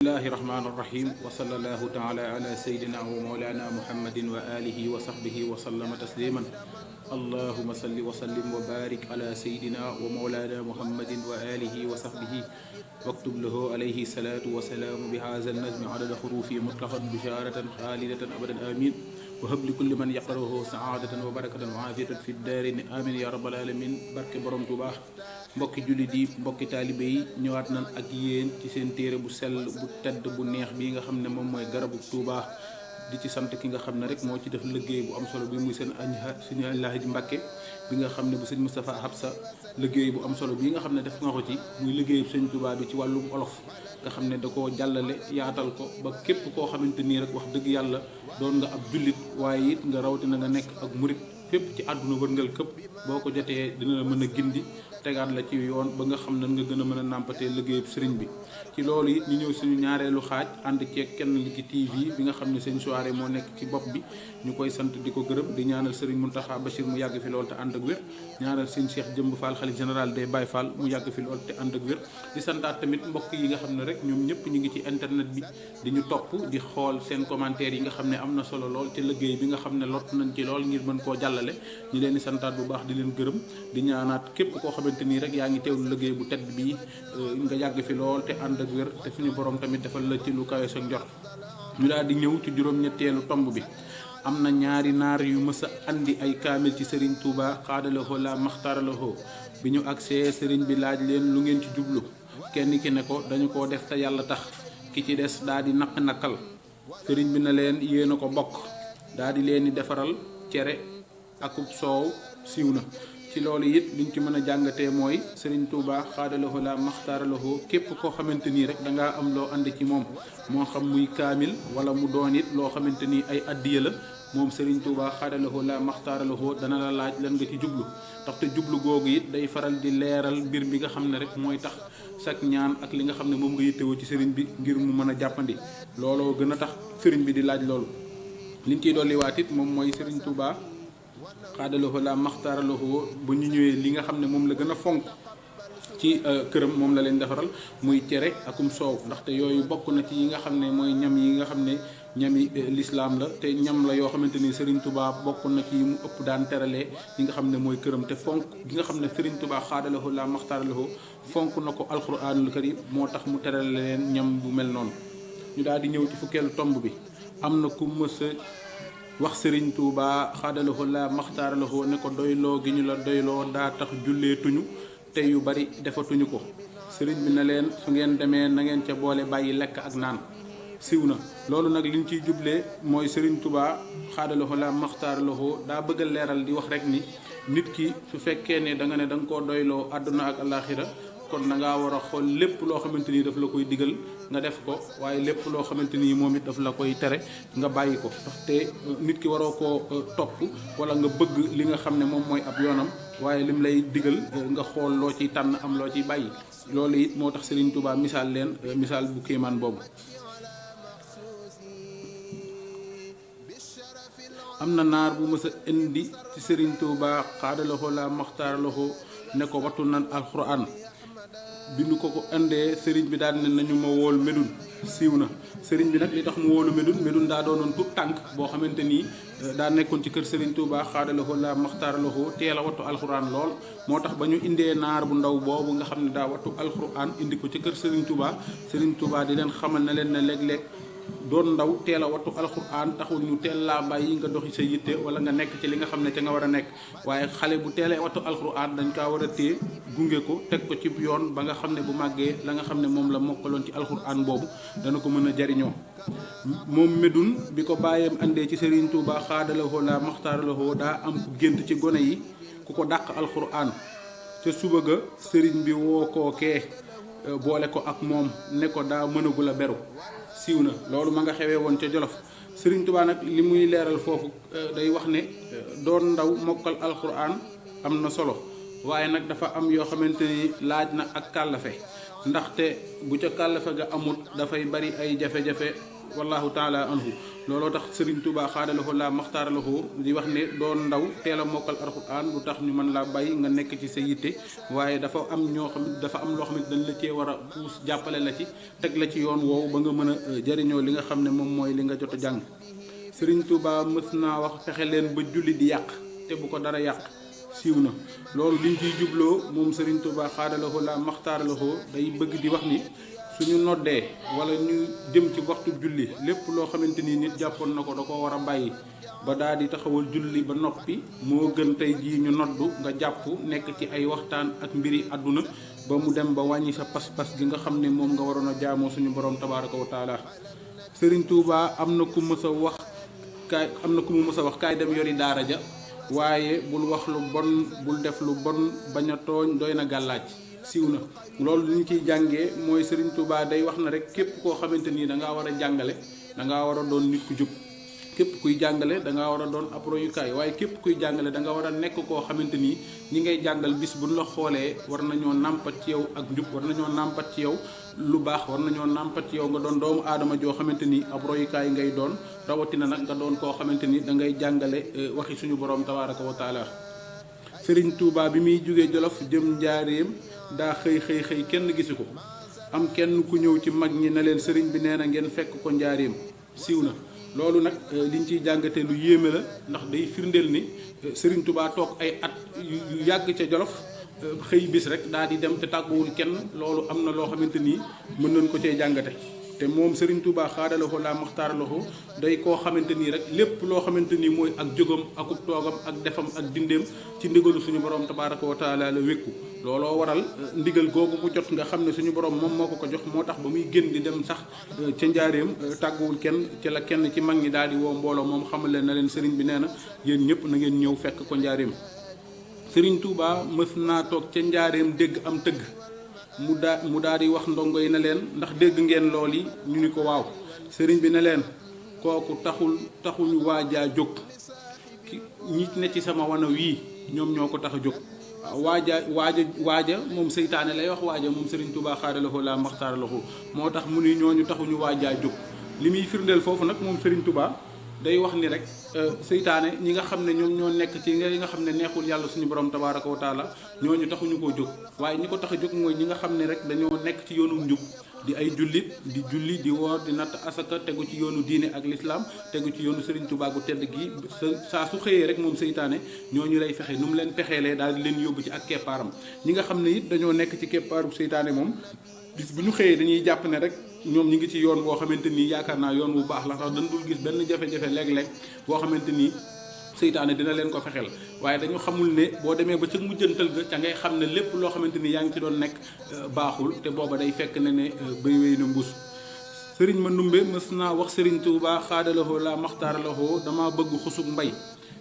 bismillahi rahmaani rahim wa sallallahu taala ala sayyidina wa mawlana muhammadin wa alihi wa sahbihi wa sallama tasliman allahuma salli wa sallim wa barik ala sayyidina wa mawlana muhammadin wa alihi wa sahbihi waktub lahu alayhi salatu wa salaamu bi haza nazmi adada xurufi mutlaqan bisharatan xaalidatan abadan amin wa habli kulli man yaqrahu saadatan wa barakatan wa afiyatan fi daarini amin ya rabbal alamin barke borom Tuubaa mbokki jullit yi mbokki taalibe yi ñëwaat nañ ak yéen ci seen téere bu sell bu tedd bu neex bii nga xam ne moom mooy garabu Tuubaa di ci sant ki nga xam ne rek moo ci def liggéey bu am solo bi muy seen suñu Alaaji Mbàkke bi nga xam ne bu sëñ Moustapha Habsa liggéey bu am solo bii nga xam ne def nga ko ci muy liggéey bu sëñ Tuubaa bi ci wàllum olof nga xam ne da koo jàllale yaatal ko ba képp koo xamante nii rek wax dëgg yàlla doon nga ab jullit waaye it nga rawatina nga nekk ak murit fépp ci àdduna wërngal këpp boo ko jotee dina la mën a gindi tegaat la ci yoon ba nga xam ne nga gën a mën a nàmpatee liggéeyub sëriñ bi ci loolu it ñu ñëw suñu ñaareelu xaaj ànd ceeg kenn li ci TV bi nga xam ne seen soirée moo nekk ci bopp bi ñu koy sant di ko gërëm di ñaanal sëriñ Mountakha Bachir mu yàgg fi lool te ànd ak wér ñaanal seen Cheikh Jëmb Fall xalif général des Baye Fall mu yàgg fi lool te ànd ak wér di santaat tamit mbokk yi nga xam ne rek ñoom ñëpp ñu ngi ci internet bi di ñu topp di xool seen commentaire yi nga xam ne am na solo lool te liggéey bi nga xam ne lott nañ ci lool ngir mën koo jàllale ñu leen di santaat bu baax di leen gërëm di ñaanaat képp koo xamante nii rek yaa ngi teewlu liggéey bu tedd bii nga yàgg fi lool te ànd ak wér te suñu borom tamit defal la ci lu kawe sa njort ñu daal di ñëw ci juróom-ñetteelu tomb bi am na ñaari naar yu mës a andi ay kaamil ci Serigne Touba xaadalahoo la maxtaaralahoo bi ñu agsee Serigne bi laaj leen lu ngeen ci jublu kenn ki ne ko dañu koo def te yàlla tax ki ci des daal di naq-naqal Serigne bi na leen yéen a ko bokk daal di leen di defaral cere akub soow siiw na ci loolu it liñ ci mën a jàngatee mooy Serigne Touba xaadalahoo la maxtaaralahoo képp koo xamante nii rek dangaa am loo andi ci moom moo xam muy kaamil wala mu doon it loo xamante ni ay addiya la moom Serigne Touba xaadalahoo la maxtaaralahoo dana la laaj lan nga ci jublu ndaxte jublu googu it day faral di leeral mbir bi nga xam ne rek mooy tax sak ñaan ak li nga xam ne moom nga yittewoo ci Serigne bi ngir mu mën a jàppandi looloo gën a tax Serigne bi di laaj loolu liñ ciy dolliwaat it moom mooy Serigne Touba xaadalahoo la maxtaaralahoo bu ñu ñëwee li nga xam ne moom la gën a fonk ci këram moom la leen defaral muy cere akum soow ndaxte yooyu bokk na ci yi nga xam ne mooy ñam yi nga xam ne ñami lislaam la te ñam la yoo xamante ni Serigne Touba bokk na ci mu ëpp daan teralee yi nga xam ne mooy këram te fonk gi nga xam ne Serigne Touba xaadalahoo la maxtaaralahoo fonk na ko alxuraanul karim moo tax mu terale leen ñam bu mel noonu ñu daal di ñëw ci fukkeelu tomb bi am na ku mës a wax Serigne Touba xaadalahoo la maxtaaralahoo ne ko doyloo gi ñu la doyloo daa tax julleetuñu te yu bari defatuñu ko Serigne bi na leen su ngeen demee na ngeen ca boole bàyyi lekk ak naan siw na loolu nag liñ ciy jublee mooy Serigne Touba xaadalahoo la maxtaaralahoo daa bëgg a leeral di wax rek ni nit ki su fekkee ne da nga ne da nga koo doyloo àdduna ak alaxira kon da ngaa war a xool lépp loo xamante ni daf la koy digal nga def ko waaye lépp loo xamante ni moom it daf la koy tere nga bàyyi ko ndaxte nit ki waroo koo topp wala nga bëgg li nga xam ne moom mooy ab yoonam waaye lim lay digal nga xool loo ciy tànn am loo ciy bàyyi loolu it moo tax Serigne Touba misaal leen misaal bu kéemaan boobu. am na naar bu mës a indi ci Serigne Touba xaadalahoo la maxtaaralahoo ne ko wattu nan alxuraan bi nu ko indee Serigne bi daal ne nañu ma wool Médoune siiw na Serigne bi nag li tax mu woolu Médoune daa doonoon tout tànk boo xamante nii daa nekkoon ci kër Serigne Touba xaadalahoo la maxtaaralahoo teel a wattu alxuraan lool moo tax ba ñu indee naar bu ndaw boobu nga xam ne daa wattu alxuraan indi ko ci kër Serigne Touba di leen xamal ne leen ne léeg-léeg doon ndaw teel a wattu alxuraan taxul ñu teel laa bàyyi nga doxi sa yitte wala nga nekk ci li nga xam ne ca nga war a nekk waaye xale bu teelee wattu alxuraan dañ kaa war a téye gunge ko teg ko ci yoon ba nga xam ne bu màggee la nga xam ne moom la mokkaloon ci alxuraan boobu dana ko mën a jariñoo moom Médoune bi ko bàyyeem andee ci Serigne Touba xaadalahoo la maxtaaralahoo daa am ku gént ci gone yi ku ko dàq alxuraan ca suba ga Serigne bi woo kookee boole ko ak moom ne ko daa mënagul a beru siiw na loolu ma nga xewee woon ca Jolof Serigne Touba nag li muy leeral foofu day wax ne doon ndaw mokkal alxuraan am na solo waaye nag dafa am yoo xamante ni laaj na ak kàllafe ndaxte bu ca kàllafe ga amut dafay bari ay jafe-jafe wallahu taala anhu looloo tax Serigne Touba xaadalahoo la maxtaaralahoo di wax ne doon ndaw teel a mokkal alxuraan du tax ñu mën laa bàyyi nga nekk ci sa yitte waaye dafa am ñoo xam dafa am loo xam ne dañ la cee war a puus jàppale la ci teg la ci yoon woowu ba nga mën a jëriñoo li nga xam ne moom mooy li nga jot a jàng. Serigne Touba mës naa wax fexe leen ba julli di yàq te bu ko dara yàq siiw na loolu liñ ciy jubloo moom Serigne Touba xaadalahoo la maxtaaralahoo day bëgg di wax ni suñu noddee wala ñu jëm ci waxtu julli lépp loo xamante ni nit jàppoon na ko da ko war a bàyyi ba daal di taxawal julli ba noppi moo gën tey jii ñu noddu nga jàpp nekk ci ay waxtaan ak mbiri àdduna ba mu dem ba wàññi sa pas-pas gi nga xam ne moom nga waroon a jaamoo suñu borom tabaaraka wa taala. Serigne Touba am na ku mës a wax kaay dem yori daara ja waaye bul wax lu bon bul def lu bon bañ a tooñ doy na gàllaaj siiw na loolu li ñu ciy jàngee mooy Serigne Touba day wax na rek képp koo xamante ni da ngaa war a jàngale da ngaa war a doon nit ku jub képp kuy jàngale da ngaa war a doon ab royukaay waaye képp kuy jàngale da nga war a nekk koo xamante ni ñi ngay jàngal bis buñ la xoolee war nañoo nàmpat ci yow ak njub war nañoo nàmpat ci yow lu baax war nañoo nàmpat ci yow nga doon doomu aadama joo xamante ni ab royukaay ngay doon rawatina nag nga doon koo xamante ni da ngay jàngale waxi suñu borom tabaaraka wa taala. Serigne Touba bi muy jógee Jolof jëm Njaaréem daa xëy kenn gisu ko am kenn ku ñëw ci mag ñi ne leen sëriñ bi nee na ngeen fekk ko Njaaréem siiw na loolu nag liñ ciy jàngatee lu yéeme la ndax day firndeel ni Serigne Touba toog ay at yu yàgg ca Jolof xëy bis rek daal di dem te tàgguwul kenn loolu am na loo xamante ni mën nañ ko cee jàngate te moom Serigne Touba xaadalahoo la maxtaaralahoo day koo xamante nii rek lépp loo xamante ni mooy ak jógam akub toogam ak defam ak dindeem ci ndigalu suñu borom tabaaraka wa taala la wékku looloo waral ndigal googu bu jot nga xam ne suñu borom moom moo ko jox moo tax ba muy génn di dem sax ca Njaaréem tàgguwul kenn ci la kenn ci mag ñi daal di woo mbooloo moom xamal leen na leen sëriñ bi nee na yéen ñëpp na ngeen ñëw fekk ko Njaaréem. Serigne Touba mës naa toog ca Njaaréem dégg am tëgg mu daal di wax ndongo yi ne leen ndax dégg ngeen lool yi ñu ni ko waaw sëriñ bi ne leen kooku taxuñu waajaa jóg ñi ne ci sama wana wii ñoom ñoo ko tax a jóg waaja moom seytaane lay wax waaja moom Serigne Touba xaadalahoo la maxtaaralahoo moo tax mu ni ñooñu taxuñu waajaa jóg li muy firndeel foofu nag moom Serigne Touba day wax ni rek seytaane ñi nga xam ne ñoom ñoo nekk ci nga xam ne neexul yàlla suñu borom tabaaraka wa taala ñooñu taxuñu koo jóg waaye ñi ko tax a jóg mooy ñi nga xam ne rek dañoo nekk ci yoonu njub di ay jullit di julli di woor di natt asaka tegu ci yoonu diine ak lislaam tegu ci yoonu Serigne Touba gu tedd gi saa su xëyee rek moom seytaane ñooñu lay fexe nu mu leen pexeelee daal di leen yóbbu ci ak keppaaram ñi nga xam ne it dañoo nekk ci keppaaru seytaane moom bis bu ñu xëyee dañuy jàpp ne rek ñoom ñi ngi ci yoon boo xamante nii yaakaar naa yoon bu baax la sax dañ dul gis benn jafe-jafe léeg-léeg boo xamante nii seytaane dina leen ko fexeel waaye dañu xamul ne boo demee ba ca mujjantal ga ca ngay xam ne lépp loo xamante ni yaa ngi ci doon nekk baaxul te booba day fekk ne ne béy wéy na mbuus. Serigne Mandoumbe mës naa wax Serigne Touba xaadalahoo la maxtaaralahoo dama bëgg xusug mbay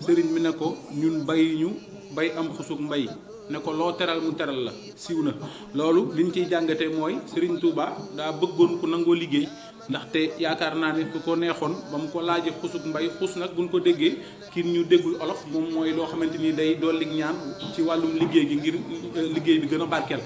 Serigne bi ne ko ñun bay am xusug mbay ne ko loo teral mu teral la siiw na loolu liñ ciy jàngatee mooy Serigne Touba daa bëggoon ku nangoo liggéey ndaxte yaakaar naa ne ku ko neexoon ba mu ko laajee xusug mbay xus nag buñ ko déggee kii ñu déggul olof moom mooy loo xamante ni day dolli ñaan ci wàllum liggéey gi ngir liggéey bi gën a barkeel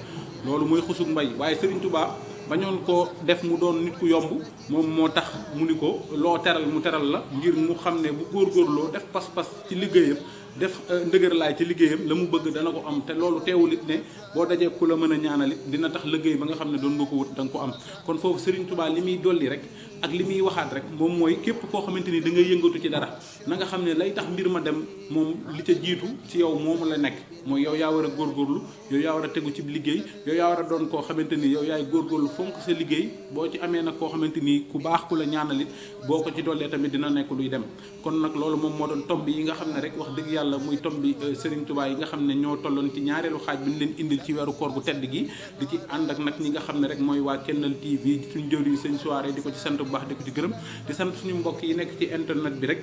loolu mooy xusug mbay waaye Serigne Touba bañoon ko def mu doon nit ku yomb moom moo tax mu ni ko loo teral mu teral la ngir mu xam ne bu góorgóorloo def pas-pas ci liggéeyam def ndëgër laay ci liggéeyam la mu bëgg dana ko am te loolu teewul it ne boo dajee ku la mën a ñaanal it dina tax liggéey ba nga xam ne doon nga ko wut da nga ko am kon foofu Serigne Touba li muy dolli rek ak li muy waxaat rek moom mooy képp koo xamante ni da ngay yëngatu ci dara na nga xam ne lay tax mbir ma dem moom li ca jiitu ci yow moomu la nekk mooy yow yaa war a góorgóorlu yow yaa war a tegu ci liggéey yow yaa war a doon koo xamante ni yow yaay góorgóorlu fonk sa liggéey boo ci amee nag koo xamante ni ku baax ku la ñaanal it boo ko ci dollee tamit dina nekk luy dem kon nag loolu moom moo doon tomb yi nga xam ne rek wax dëgg yàlla muy tomb bi Serigne Touba yi nga xam ne ñoo tolloon ci ñaareelu xaaj bi ñu leen indil ci weeru koor gu tedd gi di ci ànd ak nag ñi nga xam ne rek mooy waa Kennel TV suñu jëwriñ sëñ soirée di ko ci sant bu baax di ko ci gërëm di sant suñu mbokk yi nekk ci internet bi rek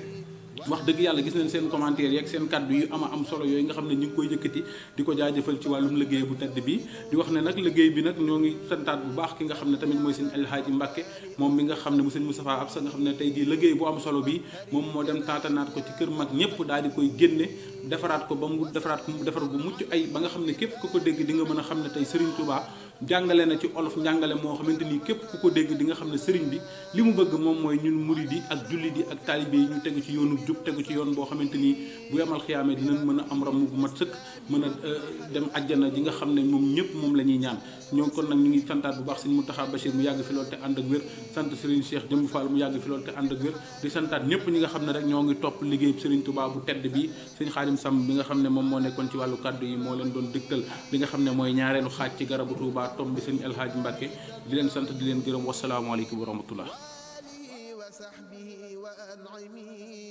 wax dëgg yàlla gis nañ seen commentaire yeeg seen kaddu yu am solo yooyu nga xam ne ñu ngi koy yëkkati di ko jaajëfal ci wàllum liggéey bu tedd bi di wax ne nag liggéey bi nag ñoo ngi santaat bu baax ki nga xam ne tamit mooy sëñ El Hadji Mbacke moom mi nga xam ne mu sëñ Moustapha Absa nga xam ne tey jii liggéey bu am solo bi moom moo dem taatanaat ko ci kër mag ñëpp daal di koy génne defaraat ko ba mu defar bu mucc ay ba nga xam ne képp ku ko dégg di nga mën a xam ne tey Serigne Touba jàngale na ci olof njàngale moo xamante ni képp ku ko dégg di nga xam ne sëriñ bi li mu bëgg moom mooy ñun murid yi ak jullit yi ak taalibe yi ñu tegu ci yoonu jub tegu ci yoon boo xamante ni bu yamal xiyaamee dinañ mën a am ramm bu mat sëkk mën a dem àjjana ji nga xam ne moom ñëpp moom la ñuy ñaan ñoo kon nag ñu ngi santaat bu baax sëñ Mountakha Bachir mu yàgg fi loolu te ànd ak wér sant Serigne Cheikh Jëmb Fall mu yàgg fi loolu te ànd ak wér di santaat ñëpp ñi nga xam ne rek ñoo ngi topp liggéey Serigne Touba bu tedd bi sëñ Xaadim Samb bi nga xam ne moom moo nekkoon ci wàllu kaddu yi moo leen doon dëgtal li nga xam ne mooy ñaareelu xaaj ci garabu Touba tom bi sëñ El Hadji Mbacke di leen sant di leen gërëm wasalaamaaleykum wa rahmatullah